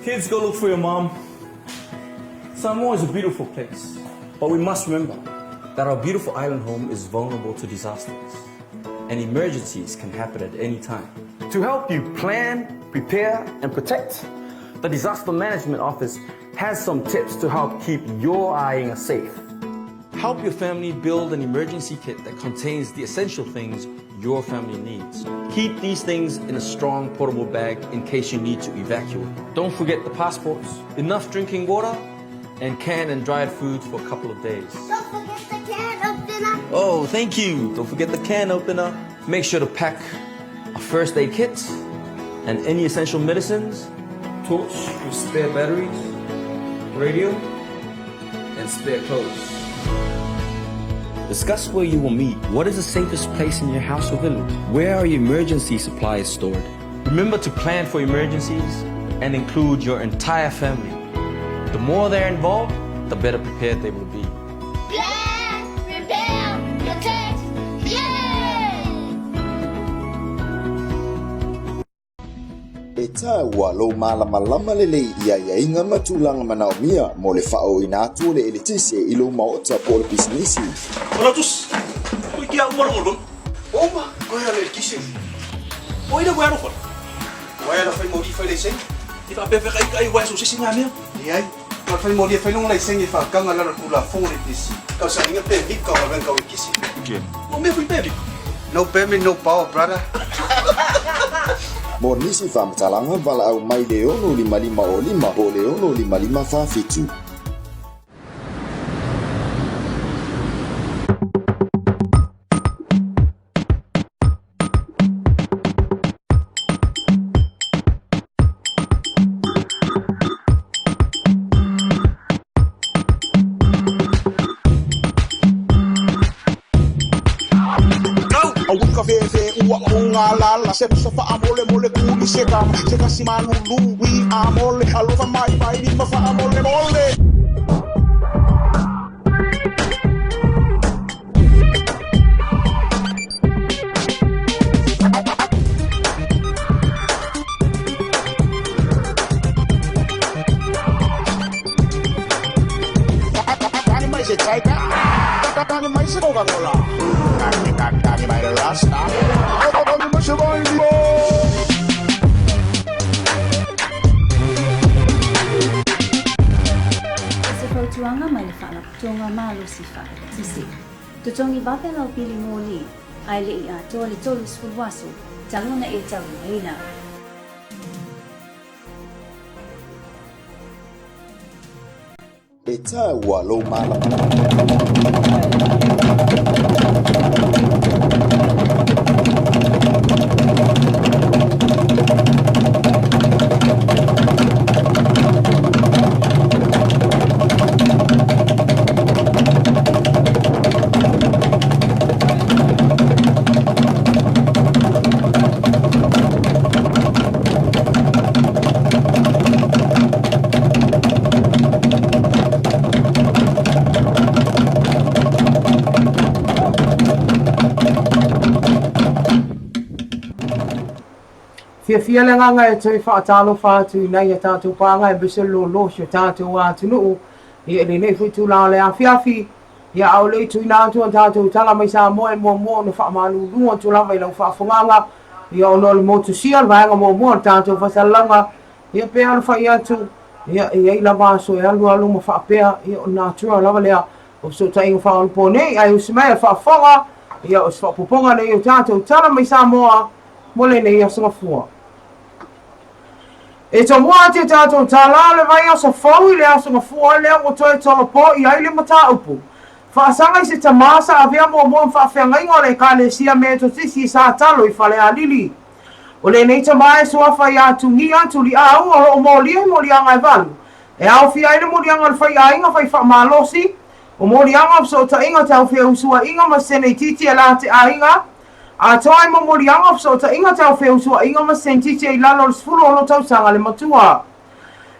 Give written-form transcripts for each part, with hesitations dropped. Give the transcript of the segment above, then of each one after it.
Kids, go look for your mom. Samoa is a beautiful place, but we must remember that our beautiful island home is vulnerable to disasters, and emergencies can happen at any time. To help you plan, prepare, and protect, the Disaster Management Office has some tips to help keep your aiga safe. Help your family build an emergency kit that contains the essential things your family needs. Keep these things in a strong portable bag in case you need to evacuate. Don't forget the passports, enough drinking water, and canned and dried foods for a couple of days. Don't forget the can opener. Oh, thank you. Don't forget the can opener. Make sure to pack a first aid kit and any essential medicines, torch with spare batteries, radio, and spare clothes. Discuss where you will meet. What is the safest place in your house or village? Where are your emergency supplies stored? Remember to plan for emergencies and include your entire family. The more they're involved, the better prepared they will be. Plan, prepare, protect. Yeah! E taua lou malamalama lelei i aiaiga ma tulaga manaomia mo le faaooina atu o le eletise i lou maota po o le pisinisi. Ola tus, koe kia uma longo lon. Uma, koe ala eletise. O ina koe alofa. Wai ala fai moli fai laisenge. I whaapea kai kai wai so sisi ngā mea. Leai. Ma fai moli e fai longa laisenge e whakanga lalo tulafono le pisi. Kau sa inga pe vika o venga o kisi. O mea fui pe vika. No permit, no power, brother. Mo nisi faamatalaga, valaau mai le 6 5 o 5 po o le 6 5 5 4 7. Aua ka fefe ua unga lala se sa fa mole mole kuli se ka se kasi malulu wi a mole alofa mai mai ni ma fa mole mole. Tani mai se taika. Tani mai se Coca-Cola. Tani tani mai le Rasta. Tani mai se Bailey. O se fautuaga mai le Faalapotopotoga Malosi Faa-Eletise. Totogi vave lau pili moli, a e le i atoa le 30 aso talu ona e taulimaina. E taua lou malamalama. Fiafia le agaga e toe faatalofa atu i nai a tatou pāga aemaise le lōlō o si o tatou atunuu i lenei foi tulaga o le afiafi. Ia a o le i tuuina atu a tatou tala mai Samoa e muamua ona faamalulu atu lava i lau faafogaaga ia ona o le motusia o le vaega muamua o le tatou faasalaga ia pe alofai atu ia e i ai lava aso e alualu ma faapea ia o le natura lava lea o fesootaiga faaolapo nei ae usi mai a le faafofoga ia o se faaopoopoga nei o tatou tala mai Samoa mo lenei aso gafua. E tomua atu e tatou tala o le vaiaso fou i le aso gafua lea ua toe tolopo i ai le mataupu. Faasaga i se tama sa avea muamua ma faafeagaiga o le Ekalesia Metotisi sa talo i Falealili. O lenei tama e suafa ia Tugia Tuliau o lo o molia i moliaga e valu, e aofia ai le moliaga o le faiaiga fai faamalosi, o moliaga o fesootaiga tau feusuaiga ma Senetiti e la te aiga, Atoa ai momoliaga o fesootaiga tau feusuaiga ma sentiti i lalo o le 16 tausaga le matua.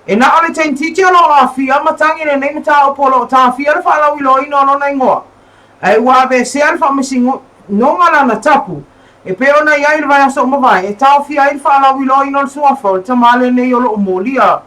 E na o le tentiti o lo o aafia ma tagi lenei mataupu o lo o taofia le faalauiloaina o lona igoa, ae ua aveesea le faamasinoga lana tapu e pei ona i ai i le vaiaso ua mavae e taofia ai le faalauiloaina o le suafa o le tama lenei o lo o molia.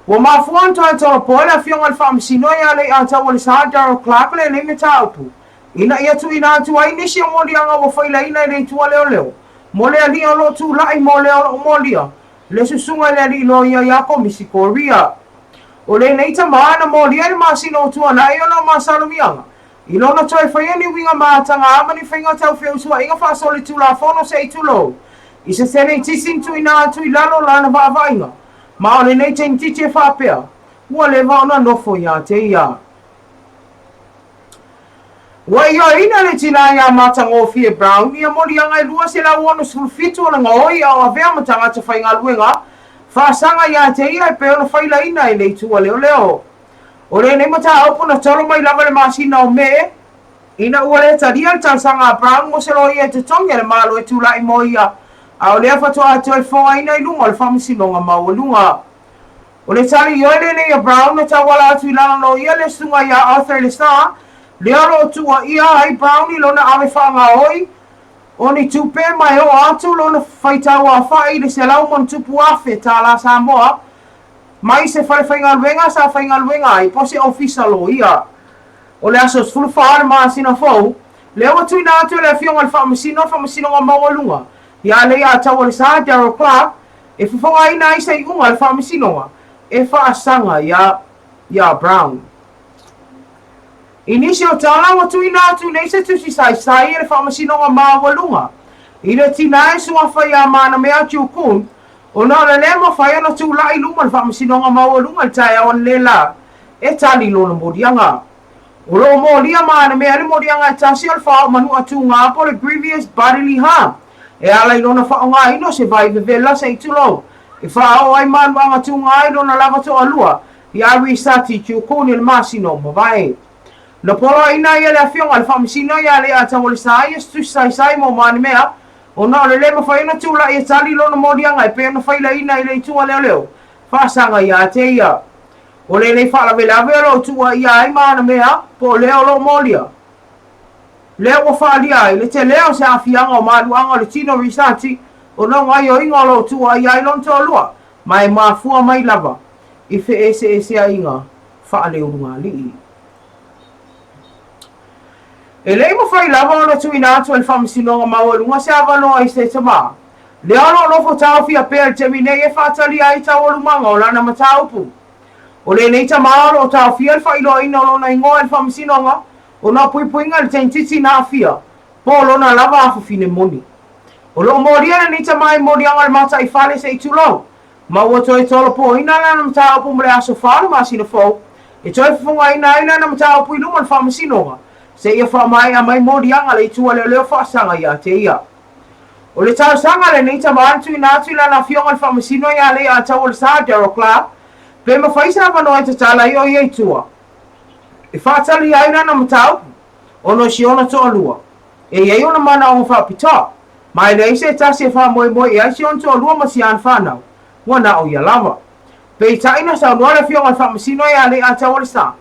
Ua mafua ona toe tolopo e le Afioga i le Faamasino ia Leiataualesa Daryl Clarke lenei mataupu ina ia tuuina atu ai nisi o moliaga ua failaina e le Itu a Leoleo mo le alii o lo o tulai mo le o lo o molia le susuga i le alii loia ia Komisi Korea. O lenei tama na molia i le masina o Tuanai ona o masalomiaga i lona toe faia ni uiga maatagā ma ni faiga tau feusuaiga faasolitulafono se i tulou i se teneitisi na tuuina atu i lalo o lana vaavaaiga ma o lenei teneititi e faapea ua leva ona nofo ia te ia. Ua ioeina le tinā iā Matagofie Brown ia moliaga e 267 o le gaoi a o avea ma tagata faigaluega faasaga ia te ia e pei ona failaina e le itu a leoleo. O lenei mataupu na tolo mai lava i le masina o Me, ina ua le talia le talosaga a Brown mo se loia e totogi a le Malo e tulai mo ia, a o lea faatoa toe fofogaina i luma o le Faamasinoga Maualuga. O le tali ioe lenei a Brown na tauala atu i lana loia le susuga ia Arthur Lessar, lea o lo o tuuaia ai Brown i lona ave faagaoi o ni tupe ma e oo atu lona faitauaofai i le $100,000 tālā Samoa mai se falefaigaluega sa faigaluega ai po o se ofisa loia. O le aso 14 o le masina fou, lea ua tuuina atu e le Afioga i le Faamasino o le Faamasinoga Maualuga ia Leiataualesa Daryl Clarke e fofogaina ai se iuga a le Faamasinoga e faasaga iā Brown. I nisi o tala, ua tuuina atu nei se tusi saisai e le Faamasinoga Maualuga i le tinā e suafa iā Manamea Chukun ona o le lē mafai ona tulai i luma o le Faamasinoga Maualuga i le taeao analeila e tali lona moliaga. O lo o molia ma ana mea le moliaga e tasi o le fao manu'a tugā po o le grievous bodily harm e ala i lona faaaogaina o se vai vevela se i tulou e faaoo ai manu'aga tugā i lona lava toalua iā Risati Chukuni i le masina o mavae. Na poloaiina ai e le Afioga i le Faamasino iā Leiataualesa ia se tusi saisai mo Manamea ona o le lē mafai ona tulai e tali lona moliaga e pei ona failaina i le itu a leoleo faasaga iā te ia. O lenei faalavelave o lo o tuuaia ai ma ana mea, po o lea o lo o molia. Lea ua faaalia ai le telea o se aafiaga o maluaga o le tino Risati ona o gaioiga o lo o tuuaia ai lona toalua, ma e mafua mai lava i feeseeseaiga faaleulugalii. E le i mafai lava ona tuuina atu e le Faamasinoga Maualuga se avanoa i se tama. Lea o lo o nofo taofia pea i le taimi nei e faatalia ai taualumaga o lana mataupu. O lenei tama o lo o taofia le faailoaina o lona igoa e le Faamasinoga ona o puipuiga i le teintiti na aafia po o lona lava afafine moni. O lo o molia lenei tama i moliaga o le mataifale se i tulou ma ua toe tolopoina lana mataupu mo le aso 4 o le masina fou e toe fofogaina ai lana mataupu i luma o le Faamasinoga seia faamaea mai moliaga le itu a leoleo faasaga ia te ia. O le talosaga a lenei tama na tuuina atu i lana afioga i le Faamasino ia Leiataualesa Daryl Clarke pe mafai se avanoa e tatala ai o ia i tua e faatalia ai lana mataupu ona o si ona toalua e i ai ona manaoga faapitoa ma e leai se tasi e faamoemoe i ai si ona toalua ma si ana fanau ua na o ia lava. Peitai na saunoa le Afioga i le Faamasino ia Leiataualesa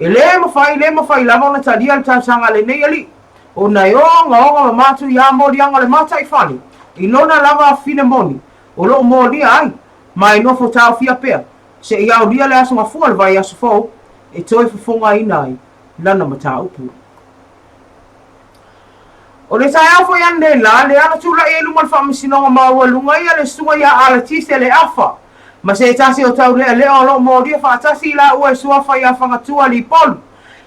e le mafai le mafai lava ona talia le talosaga a lenei alii ona e ogaoga ma matuia moliaga o le mataifale i lona lava afafine moni o lo o molia ai ma e nofo taofia pea seia aulia le aso gafua o le vaiaso fou e toe fofogaina ai lana mataupu. O le taeao foi analeila lea na tulai ai luma o le Faamasinoga Maualuga ia le susuga ia Alatise Leafa ma se tasi o taulealea o lo o molia faatasi i laua e suafa ia Fagatua Lipolu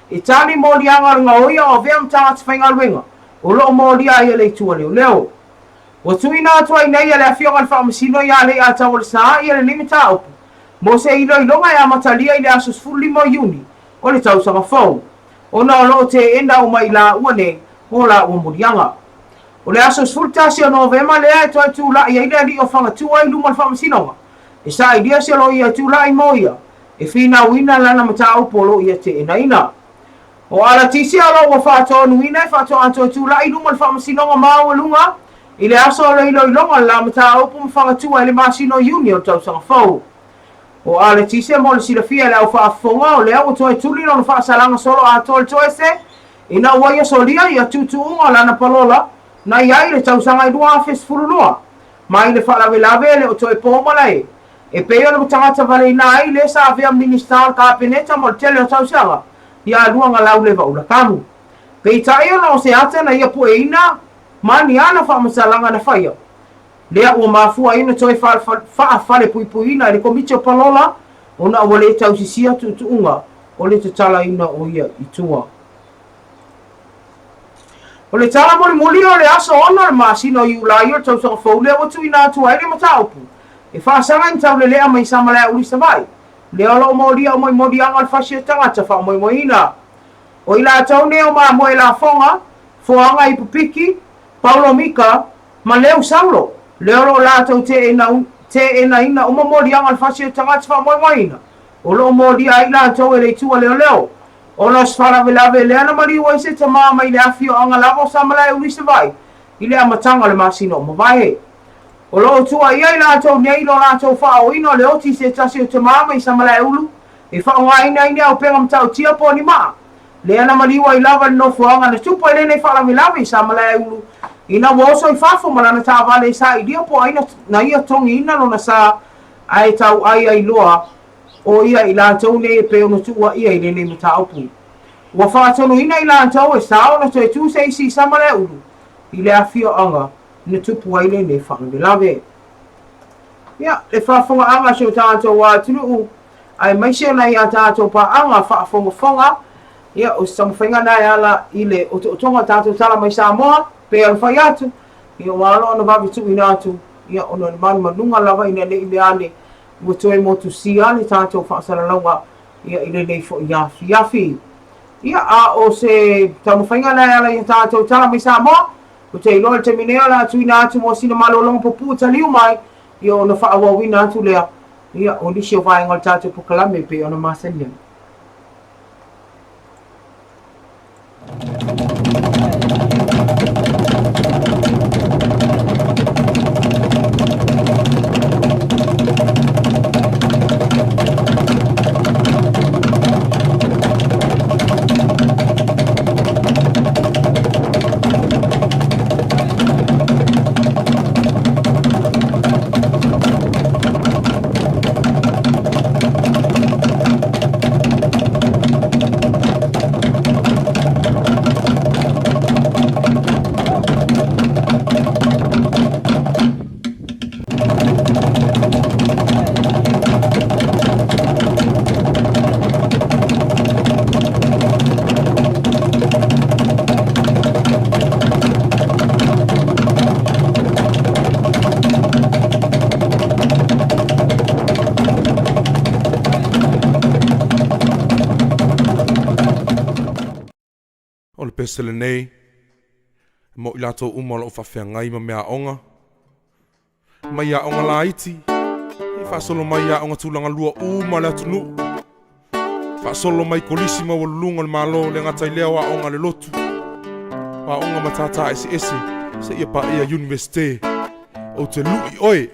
e tali moliaga o le gaoia o avea ma tagata faigaluega o lo o molia ai e le Itu a Leoleo. Ua tuuina atu ai nei e le Afioga i le Faamasino ia Leiataualesa ia lenei mataupu mo se iloiloga e amatalia i le aso 15 o Iuni o le tausaga fou, ona o lo o teena uma i laua nei o laua moliaga. O le aso 11 o Novema lea e toe tulai ai le alii o Fagatua i luma o le Faamasinoga e sailia se loia e tulai mo ia e finauina lana mataupu o lo o ia teenaina. O Alatisia o lo o ua faatonuina e faatoa toe tulai i luma o le Faamasinoga Maualuga i le aso o le iloiloga o le la mataupu ma Fagatua i le masina o Iuni o le tausaga fou. O Aletise mo le silafia e le au faafofoga, o lea ua toe tuli lona faasalaga solo atoa i le toese ina ua ia solia ia tuutuuga o lana palola na i ai i le tausaga i 2012 mai le faalavelave e le o toe po malae. E pei ona ua tagata valeina ai le sa avea Minisita o le Kapeneta mo le tele o tausaga ia Luagalauleva Ulakamu. Peitai ona o se ata na ia pueina ma ni ana faamatalaga na faia, lea ua mafua ai ona toe faafalepuipuiina e le Komiti o Palola ona ua le tausisia tuutuuga o le tatalaina o ia i tua. O le tala mulimuli o le aso 6 o le masina o Iulai o le tausaga fou lea ua tuuina atu ai le mataupu e faasaga i ni taulelea mai Samalaeauli Savaii, lea o lo o molia uma i moliaga o le fasi o tagata faamoemoeina. O i latou nei o Mamoe Lafoga, Foaga Ipupiki, Paulo Mika, ma Leu Saulo, lea o lo o latou teenaina uma moliaga o le fasi o tagata faamoemoeina, o lo o molia ai i latou e le itu a leoleo. Ona o se faalavelave lea na maliu ai se tama mai le afioaga lava o Samalaeulu i Savaii i le amataga o le masina o mavae. O lo o tuuaia i latou nei i lo latou faaooina o le oti i se tasi o tama mai Samalaeulu e faaaogaina ai ni auupega matautia po o ni maa. Lea na maliu ai lava i le nofoaga na tupu ai lenei faalavelave i Samalaeulu ina ua oso i fafo ma lana taavale e sailia po o ai na ia togiina lona sa ae tauai ai loa o ia i latou nei e pei ona tuuaia i lenei mataupu. Ua faatonuina i latou e sa ona toe tu se isi i Samalaeulu i le afioaga na tupu ai lenei faalavelave. Ia, le faafogaaga a si o tatou atunuu, aemaise o nai a tatou paaga faafogafoga, ia, o se taumafaiga lena e ala i le otootoga o tatou tala mai Samoa, pe alofai atu, ia, ua ala ona vave tuuina atu, ia, ona o le manumanuga lava ina ne i mea ane ua toe motusia le tatou faasalalauga, ia, i lenei foi afiafi. Ia, a o se taumafaiga lena e ala i a tatou tala mai Samoa, Ou te iloa i le taimi nei o le a tuuina atu mo sina malologa pupuu taliu mai, ia ona faaauauina atu lea, ia, o nisi o vaega o le tatou polokalame e pei ona masani ai. O le pese lenei, e mo i latou uma o lo o faafeagai ma meaaoga, mai aoga laiti, e faasolo mai aoga tulaga lua uma o le atunuu, faasolo mai kolisi maualuluga o le Malo, le gata i lea o aoga a le lotu, o aoga matata eseese, seia paia Iunivesite. Ou te lu'i oe.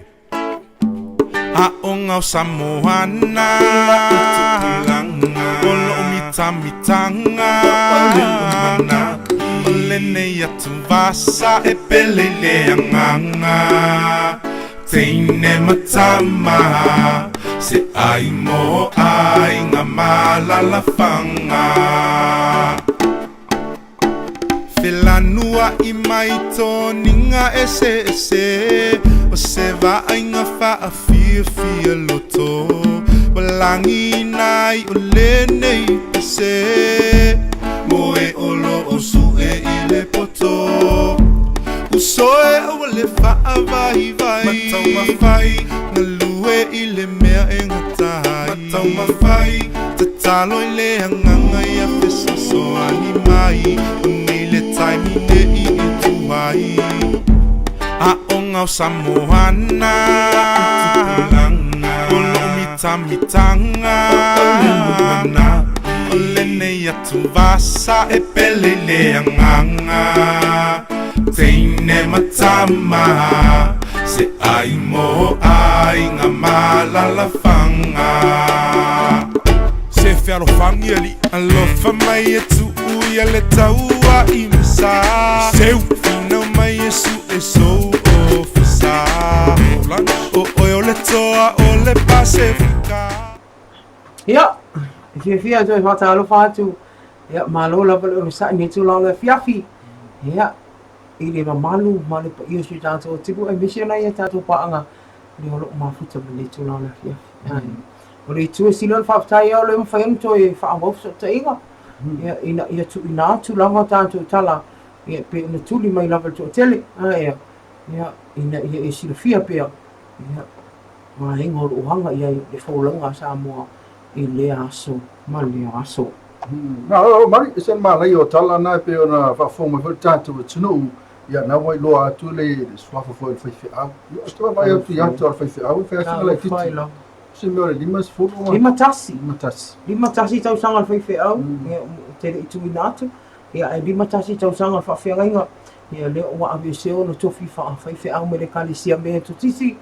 Aoga o Samoana O loo mitamitaga O lenei atuvasa e pele i le agaga Teine ma tama Se ai mo aiga ma alaalafaga. Felanua'i mai toniga eseese O se vaaiga faafiafia loto Ua lagiina ai o lenei pese Mo e o lo o su'e i le poto Uso e aua le faavaivai Mataumafai galue i le mea e gata ai Mataumafai Tatalo i le agaga ia fesoasoani mai O nei le taimi nei e tu ai Aoga o Samoana O loo mitamitaga O lenei atuvasa e pele i le agaga Teine ma tama Se ai mo aiga ma alaalafaga. Se fealofani alii. Alofa mai e tuu ia le taua i misa. Seu. Finau mai e su'e sou ofisa. O oe o le. le toa o le Pasefika. Ia, e fiafia e toe faatalofa atu, ia, malo lava le onosai i lenei itula o le afiafi, ia, i le mamalu ma le paia o si o tatou atunuu aemaise nai a tatou paaga lea o lo o mafuta mai lenei itula o le afiafi. Ae, o le itu e sili ona faafetai ai o lea ua mafai ona toe faaauau fesootaiga, ia, ina ia tuuina atu lava tatou tala, ia, e pei ona tuli mai lava e le toatele, ae, ia, ina ia e silafia pea, ia, vaega o lo o aga i ai le folauga a Samoa i lea aso ma lea aso. Na o mari e se manaia o tala na e pei ona faafofoga mai foi le tatou atunuu, ia na ua iloa atu le suafa foi o le faifeau. Ia ou te vaavaai atu i ata o le faifeau e fai lava sina laitiiti. Se mea o le 50 ma... 51. 51. 51 tausaga o le faifeau, ia, ou te le i tuuina atu, ia ae 51 tausaga o le faafeagaiga, ia lea ua aveesea ona tofi faa-faifeau mai le Ekalesia Metotisi,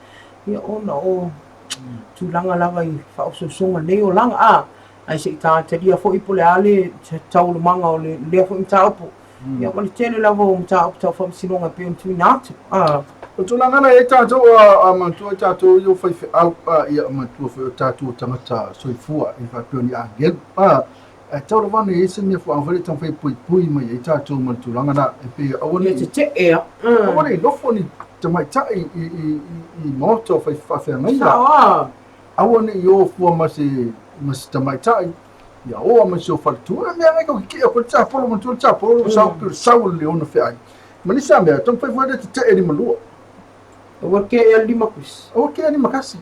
ia ona o tulaga lava i faaosoosoga nei olaga, a, ae se i talitalia foi po o le a le taualumaga o lea foi mataupu, ia ma le tele lava o mataupu tau faamasinoga e pei ona tuuina atu, a. O tulaga na e i ai tatou a manatua ai tatou ia o faifeau, a, ia manatua foi o tatou tagata soifua e faapea o ni agelu, a, ae tau lava ona i ai se mea fuaga foi lea e taumafai e puipui mai ai tatou ma le tulaga na e pei aua ne i tetee a, aua ne i nofo ni tamaitai i maota o faafeagaiga. Sao a. Aua ne i o fua ma se ma se tamaitai, ia oa ma se faletua. E mea ngai kau kikii atu le tiapolo manatua le tiapolo le sau le sau o le leona feai. Ma nisi a mea, taumafai foi le tetee limalua. Aua ke e lima kusi. Aua ke e lima kasi.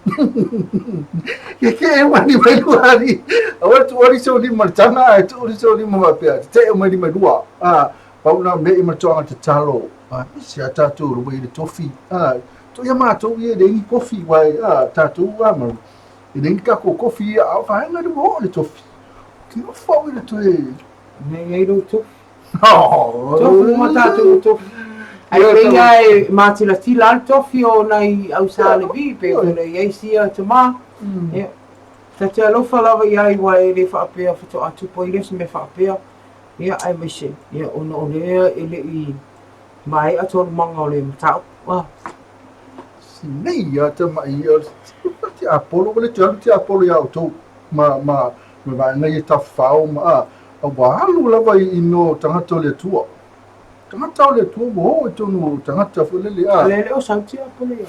Ke ke e wani mai lua ali. Aua tu ali so lima le tanga, e tu ali so lima faapea. Tetee mai lima lua. Ah, pau na me i matoanga te talo. Ah, isi a tātou ruwa i le tofi. Ah, to ia mātou ia le ingi kofi wai. Ah, tātou a mau. E le ingi kako kofi ia, a whaenga le o le tofi. Ki o whau i le toe. Nei ai lou tofi. Oh. Tofi mo tātou tofi. Ai pei ia e mātilatila le tofi o nai au sa le vi, pe o nei ai sia tamā. Ia, ta te alofa lava i ai wa e le whaapea whatoa atupo i le se me whaapea. Ia, aemaise, ia, ona o lea e le i maea taualumaga o le mataupu, a. Nei a tamaʻi o le tiapolo ua le toe alu tiapolo iā outou ma ma ma vaega ia tafafao ma a a ua alu lava i mea o tagata o le Atua. Tagata o le Atua ua o i totonu o tagata foi lele a. Le le o sau tiapolo ia.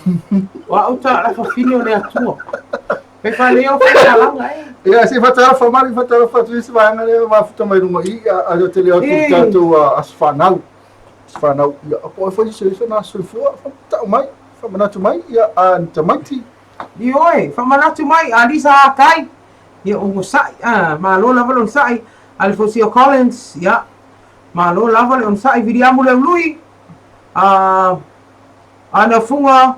O au ta la fafine o le Atua. Pe fa le o fa e. Ia, se faatalofa mali, faatalofa atu i se vaega lea mafuta mai luga i a a te le atu i tatou aso fanau. Aso fanau, ia, po o foi se se na soifua, whamatau mai, whamanatu mai, ia, a ni tamaiti. Ioe, whamanatu mai, a Lisa Akai, ia o onosai, a, malo lava le onosai, a le Fosia Collins, ia, malo lava le onosai, Viliamu Leului, a, Ana Fuga,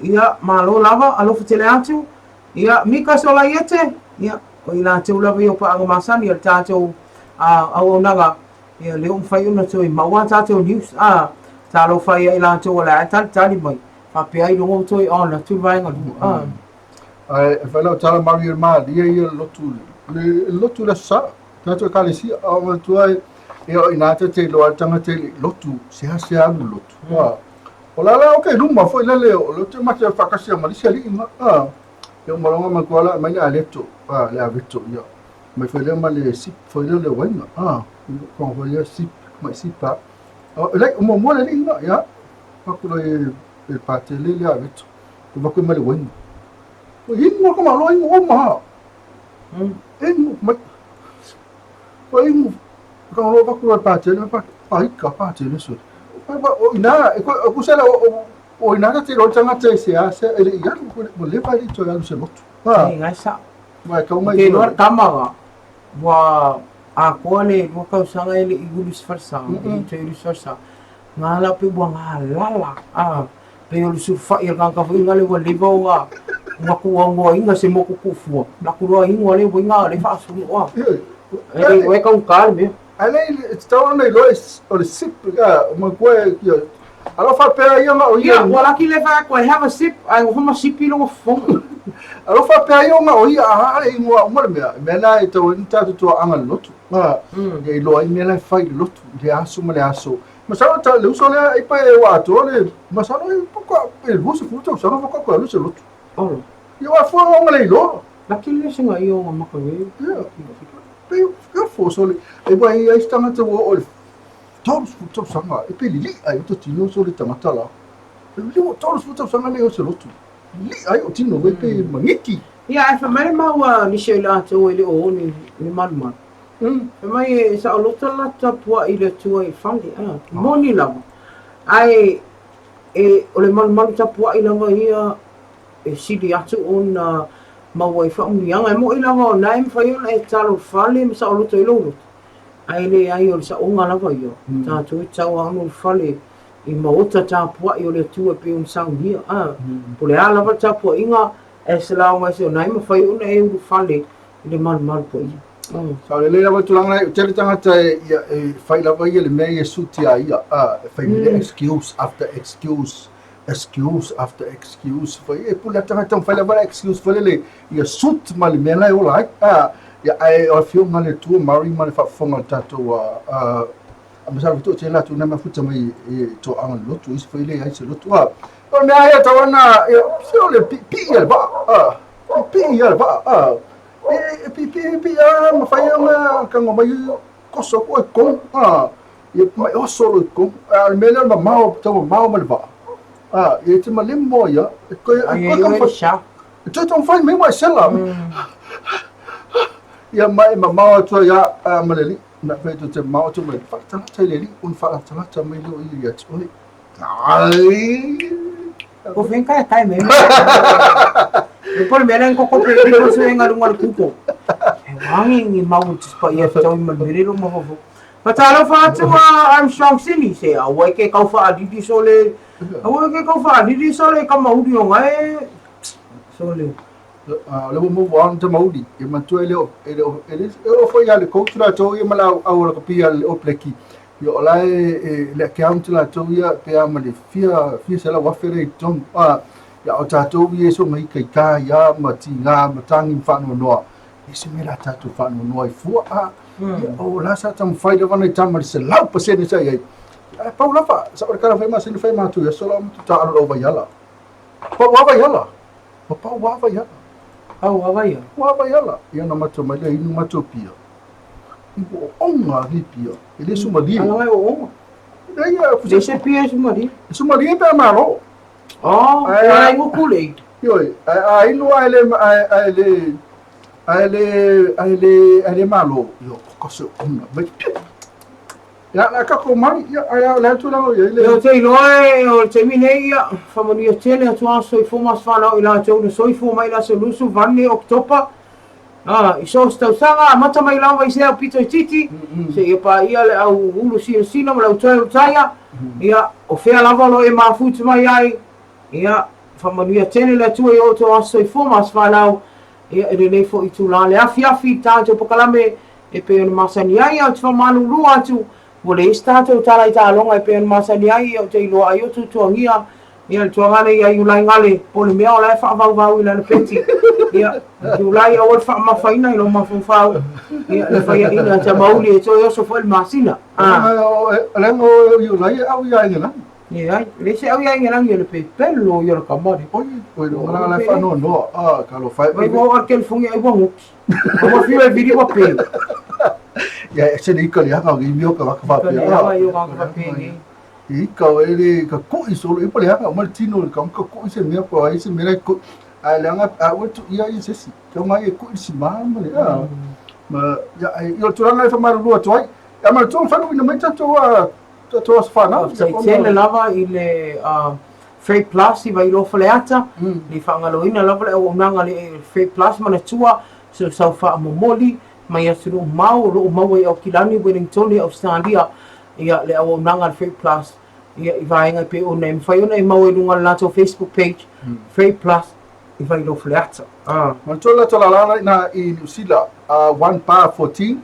ia, malo lava, alofa tele atu, ia, Mika Solaiete, ia, o i latou lava ia o paaga masani o le tatou auaunaga, ia, lea ua mafai ona toe maua a tatou news, a, talofa ia i latou o le a e talitali mai, faapea ai loa ua toe on atu le vaega lua, a. Ae e fai lau tala malu ia malie ia le lotu le lotu le aso Sa, tatou ekalesia, a o manatua e ia o ina ta te iloa ai le tagata i le lotu, seasea alu i le lotu. A, o la la o ke luma foi lele o le te mate faakasi ma le isi alii ma, a, e uma loa manatua la aumai le aleto, a, le aveto, ia, mai foi lea ma le sip foi lea o le uaina, a, konga foi lea sip, mai sip a. O, e lai, o muamua le alii ma, ia, faku loa e le patele le aveto, ko vaku mai le uaina. O inu ka malo inu o ma. Inu mai. O inu ka lo vaku le patele pa pa ika patele so. Pa pa o ina e ko ko sela o o ina ka te ro tanga te se a se ele ia ko mo le pa to alu se lotu. Ha. Ngai sa. Mai kau mai. Ke loa tama ga. Ua atoa le 2 tausaga e le i ulu se falesa, e le i toe ulu se falesa. Gala pe ua galala, a, pei o le sulufai o le tagata foi lea ua leva ona ona tuuaunoaina se motu tuufua, latou loa inu a lea ua iga lea faasolo, a. E le iloa e taugata le mea. Ae le e tatau ona iloa o le sip, a, manatua e, ia, alofa pea ia na o ia. Ia, ua laki le fai atu, I have a sip, ae noho ma sipi lona fofoga. Alofa pea ia ona o ia, a, e ingoa uma le mea, mea la e tatau ai ona tatou toaaga i le lotu, a, ia iloa ai mea la e fai i le lotu, i le aso ma le aso. Masalo ta le uso lea ai pa e ua atoa le, masalo e poka e 20 tausaga faatoa toe alu i se lotu. Olo. Ia wa fua o le iloa. Laki le singa i o maka ve. Ia. Pe ia fo sole. E wa ia i tangata o o le 30 tausaga e pe lili ai o to tino sole tangata la. E lili o 30 tausaga le o se lotu. Lili ai o tino e pe mangiki. Ia ae fai mai le mau a nisi o i latou e le o o ni ni malumalu. Fai mai e saoloto le latou tapuai i le Atua i fale, a, moni lava. Ae e o le malumalu tapuai lava ia e sili atu ona maua ai faamanuiaga. E moni lava o lena e mafai ona e tatalo i le fale ma saoloto ai lou loto, ae leai o le saoga lava ia, o tatou e tatau lava ona ulufale i maota tapuai o le Atua e pei ona saunia. A, po o le a lava le tapuaiga, as long as o lena e mafai ona e ulufale i le malumalu paia. Sa lelei lava le tulaga lea, tele tagata e, ia, e fai lava ia le mea ia suit ia ia, a, e fai mm. excuse after excuse, excuse after excuse, fai, e pule tagata fai lava le excuse fai le, ia suit ma le mea la e ola ai, a, ia, ae o afioga le Atua Mari ma le faafofoga o le tatou, a, a, a masalo foi toatele latou na mafuta mai e toaga le lotu, isi foi le ai se lotu, a, o le mea ia tau ana, ia, se o le pipii ia le vaa, a, pipii ia le vaa, a, e pipii, pipii a, mafai ona tago mai koso atu oe i totonu, a, ia mai oso loa i totonu, a o le mea lea o le mamao, tau mamao ma le vaa, a, ia e te malemo ai a, e toe, e toe taumafai, e toe taumafai mai ua e sela, ia ma e mamao atu ai a, ma le alii, na fai atu te mamao atu ma le faalatalata i le alii, ona faalatalata mai lea o ia ia te oe. Ai! Ko whenka e tae mai. E pole mea lea koko pe piko se enga lunga le kuko. E wangi ngi mau te spa ia tau i malmere lo mahoho. Fatalofa atu a Armstrong Sini se aua ke kau whaalili sole. Aua ke kau whaalili sole ka mauri o ngai. Sole. O le ua maua ona tamauli, e manatua e le o, e le o, e le o foi ia le coach latou ia ma le au, au rakapi a le All Blacki. Ia o la e, e le account latou ia pe a ma le fia, fia 100,000 lea i totonu. A, ia o tatou ia e soona ikaika ia ma tiga ma tagi ma faanoanoa. E se mea la tatou faanoanoa ai fua. A, ia o la sa taumafai lava nai tama i le 100% sa i ai. Ae pau lava, sa o le kala fai masani fai matou i aso la o matou taalo i lau vaiala. Pau lava vaiala. Ua pau lava vaiala. Pau lava vaiala. Ua vaiala. Ia ona matou mai lea inu matou pia. I ua oonga nei pia. E le sumalie. Ala e oonga. Leai a Le se pia e sumalie. E sumalie pe a malo. Oh, Ae a la ingo kule. Ioe, ae a inu a e le ae le ae le ae le ae le malo. Io, o ka se oonga. Mai piu. Ia, la ka ko mai, ia, ai a le tulaga o i ai le. Ia, ou te iloa e o le taimi nei, ia, faamanuia tele atu a soifua ma aso fanau i latou na soifua mai i le aso 28 o Oketopa, ā, i so o se tausaga, amata mai lava i se au pito itiiti, seia paia le au ulu sinasina ma le au toe utaia, ia, o fea lava o lo o e mafuta mai ai, ia, faamanuia tele le Atua i o outou aso soifua ma aso fanau, ia, i lenei foi itula le afiafi i le tatou pakalame, E pei ona masani ai, ou te faamalulu atu, ua leai se tatou tala i taaloga e pei ona masani ai, ou te iloa ai o tuatuagia, ia, le tuagane ia Iulai Gale, po o le mea o la e faavauvau i lana peti. Ia, Iulai, aua le faamafaina i lou mafaufau, ia, le faiaina a Tamauli e toe oso foi le masina. Ah. Leaga o Iulai e au ia Aigelagi. Leai, e le se au ia Aigelagi o le pepelo ia o le kamari. Oi, oi, o la e faanoanoa, ah, talofa e. Vai ua oo a le kelifogi ai ua goki. Ua fiu e vili ua pe. Ia, e se le ika le anga o ngi mio ka waka whapea. Ika le anga i o waka whapea ngi. I ika o ele ka koi solo, i pa le anga o ma le tino le ka ka koi se mea pa ai se mea lai koi. A le anga, a ua tu ia i se si. Kia ngai e koi si maa ma le a. Ma, ia, i o tulaga e whamaruru atu ai. Ia ma le tuanga whanu ina mai tatou a, tatou aso whanau. Faafetai tele lava i le Freight Plus i Vailoa Faleata, le faagaloina lava le auaunaga a le Freight Plus manatua se sau faamomoli mai atunuu mamao o lo o maua i Aukilani, Wellingtone, Ausetalia, ia le auaunaga a le Freight Plus ia i vaega e pei ona e mafai ona e maua i luga o le latou Facebook page Freight Plus i Vailoa Faleata. Manatua le latou lala ina i Niu Sila, 1 pa 14,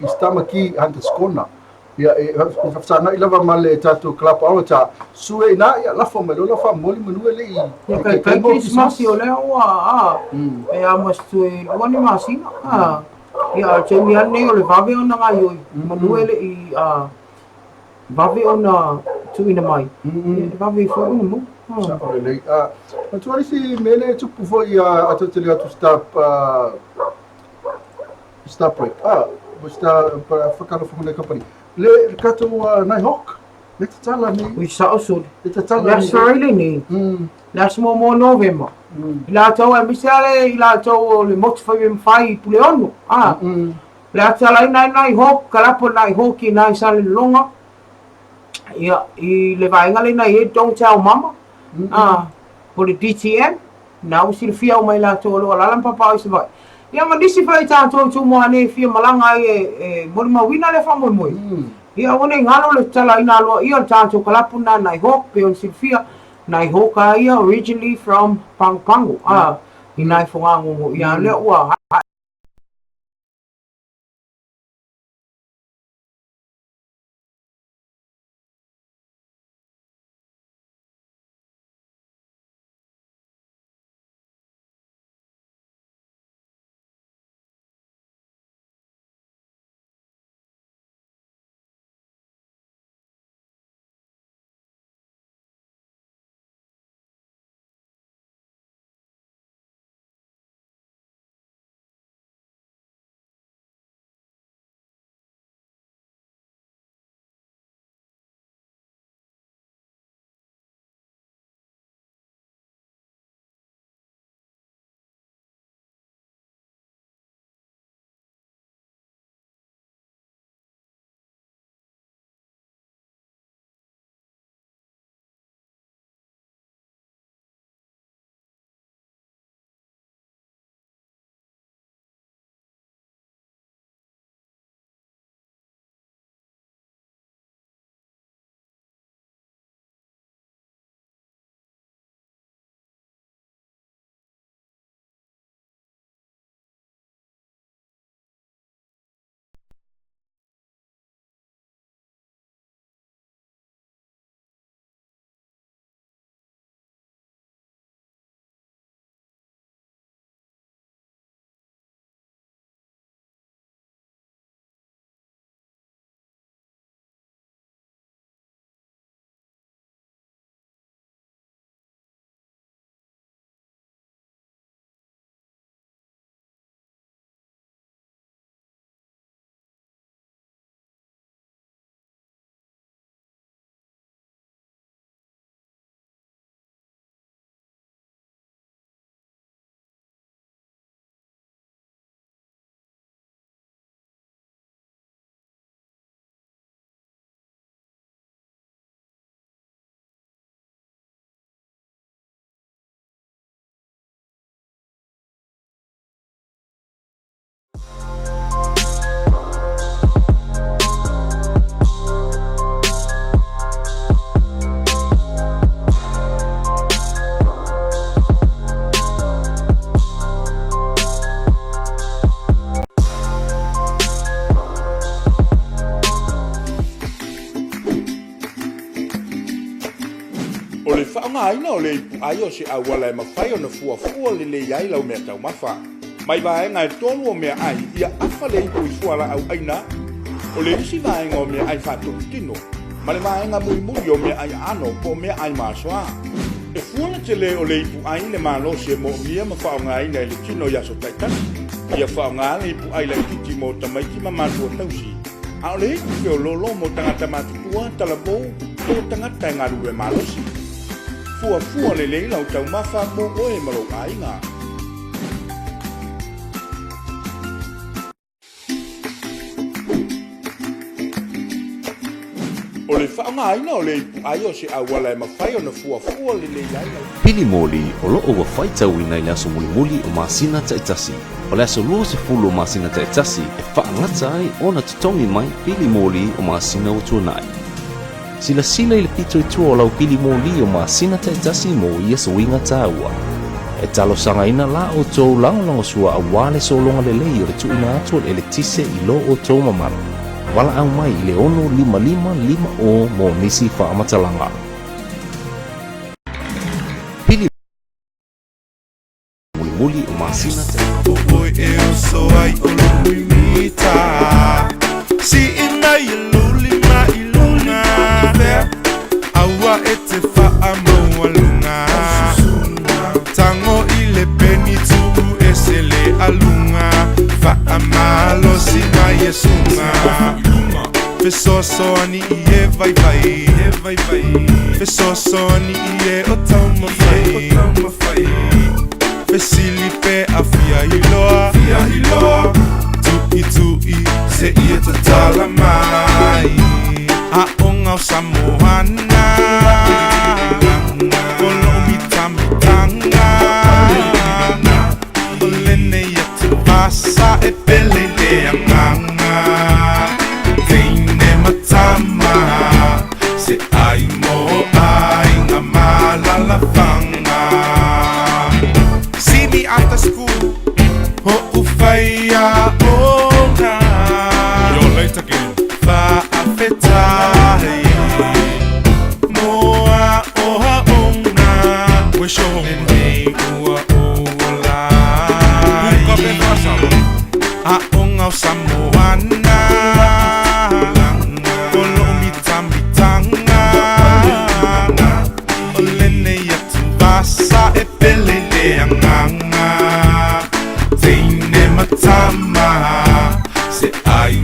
i Stamaki Hunters Corner. Ia, e faafesagai lava ma le tatou club Aotea. Sue ina, ia, lafo mai loa lau faamomoli manu e le i. Ia, kai kai Krismasi o lea ua, a, e a ma se toe lua ni masina, a. Ia, a o le taimi lava lenei o le vave ona gaoioi, manu e le i, a, vave ona tuuina mai, ia, e vave foi ona maua. Sa'o lelei. Manatua le isi mea lea e tupu foi a tou te le o atu star star break. Star Whakalofa Company. Le tatou Nighthawk. Le tatala nei. Ui sa'o sole. Le tatala nei. Le aso ai lenei. Le aso muamua o Novema. I latou aemaise lava le i latou o le motu fai mea mafai i Puleono. Le a tatalaina ai Nighthawk, kalapo Nighthawk i ina i Salelologa. Ia, i le vaega lena e i ai Don't Tell Mama, po o le DTM, na ua silafia uma e latou o lo o alaala ma papaaao i Savaii. Ia ma nisi foi o tatou i Tumua nei e fia malaga ai e molimauina lea faamoemoe. Ia aua ne i galo le tatalaina aloaia o le tatou kalapu lena Nighthawk, pei ona silafia, Nighthawk lava ia originally from Pago Pago, i nai Fogagogo, ia lea ua O le faaaogaina o le ipuai o se auala e mafai ona fuafua lelei ai lau meataumafa. Mai vaega e tolu o meaai ia afa le ipu i fualaau aina, o le isi vaega o meaai faatotutino, ma le vaega mulimuli o meaai aano po o meaai masoa. E fua le tele o le ipuai i le malosi e moomia ma faaaogaina e le tino i aso taitasi. Ia faaaoga le ipuai laitiiti mo tamaiti ma matua tausi, a o le ipu feoloolo mo tagata matutua, talavou, po o tagata e galulue malosi. Fuafua lelei lau taumafa mo oe ma lou aiga. O le faaaogaina o le ipuai o se auala e mafai ona fuafua lelei ai lau. Pili moli o lo o ua faitauina i le aso mulimuli o masina taitasi. O le aso 20 o masina taitasi e faagata ai ona totogi mai pili moli o masina ua tuanai. Silasila i le pito i tua o lau pili moli o masina taitasi mo ia suiga taua. E talosagaina la outou lagolagosua aua le sologa lelei o le tuuina atu o le eletise i lo outou mamalu. Valaau mai i le 655 50 mo nisi faamatalaga. Pili mulimuli o masina O oe e oso ai o lou mimita Si'i mai e lou lima i luga Aua e te faamaualuga. Faamalosi mai e suga Fesoasoani i e vaivai Fesoasoani i e o taumafai Fesili pe afia iloa Tuitui seia tatala mai Aoga o Samoana O loo mitamitaga O lenei atuvasa e pele i le agaga Teine ma tama Se ai mo aiga ma alaalafaga. See me after school Ho'ofai aoga You're late again Fa'afetai Mo aoaoga Where's your homework? Lenei ua ou ola ai Buka pe fa'asawa Aoga o Samoana O loo mitamitaga O lenei atuvasa e pele i le agaga Teine ma tama Se ai.